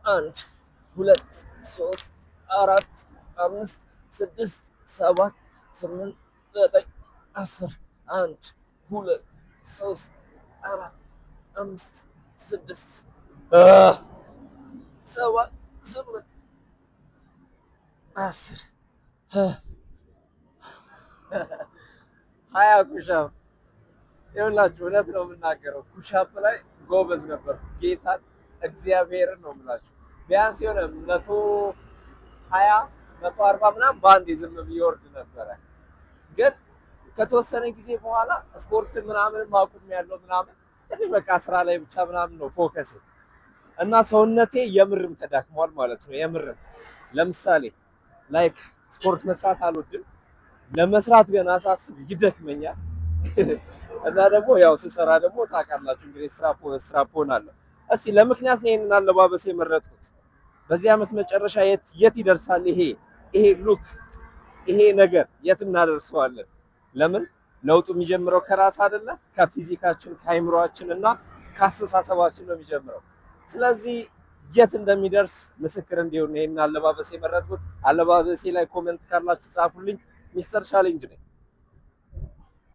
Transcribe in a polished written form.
አንድ፣ ሁለት፣ ሶስት፣ አራት፣ አምስት፣ ስድስት፣ ሰባት፣ ስምንት፣ ዘጠኝ፣ 10። አንድ፣ ሁለት፣ ሶስት፣ አራት፣ አምስት፣ ስድስት፣ ሰባት፣ ስምንት፣ 10፣ 20 push-up። ይኸውላችሁ እውነት ነው የምናገረው፣ push-up ላይ ጎበዝ ነበር። ጌታን እግዚአብሔርን ነው የምላችሁ። ቢያንስ የሆነ 120፣ 140 ምናምን በአንድ ዝም ብዬ ወርድ ነበረ። ግን ከተወሰነ ጊዜ በኋላ ስፖርት ምናምን ማቁም ያለው ምናምን ትንሽ በቃ ስራ ላይ ብቻ ምናምን ነው focus ኤ እና ሰውነቴ የምርም ተዳክሟል ማለት ነው። የምርም ለምሳሌ like ስፖርት መስራት አልወድም። ለመስራት ገና ሳስብ ይደክመኛል። እና ደግሞ ያው ስሰራ ደግሞ ታውቃላችሁ እንግዲህ ስራ አለ። እስቲ ለምክንያት ነው ይሄንን አለባበስ የመረጥኩት። በዚህ ዓመት መጨረሻ የት የት ይደርሳል ይሄ look፣ ይሄ ነገር የት እናደርሰዋለን? ለምን ለውጡ የሚጀምረው ከራስ አይደለ? ከ physique ኣችን፣ ከአይምሮአችን እና ከአስተሳሰባችን ነው የሚጀምረው። ስለዚህ የት እንደሚደርስ ምስክር እንዲሆን ይሄንን አለባበስ የመረጥኩት። አለባበሴ ላይ comment ካላችሁ ጻፉልኝ። Mister Challenge ነኝ።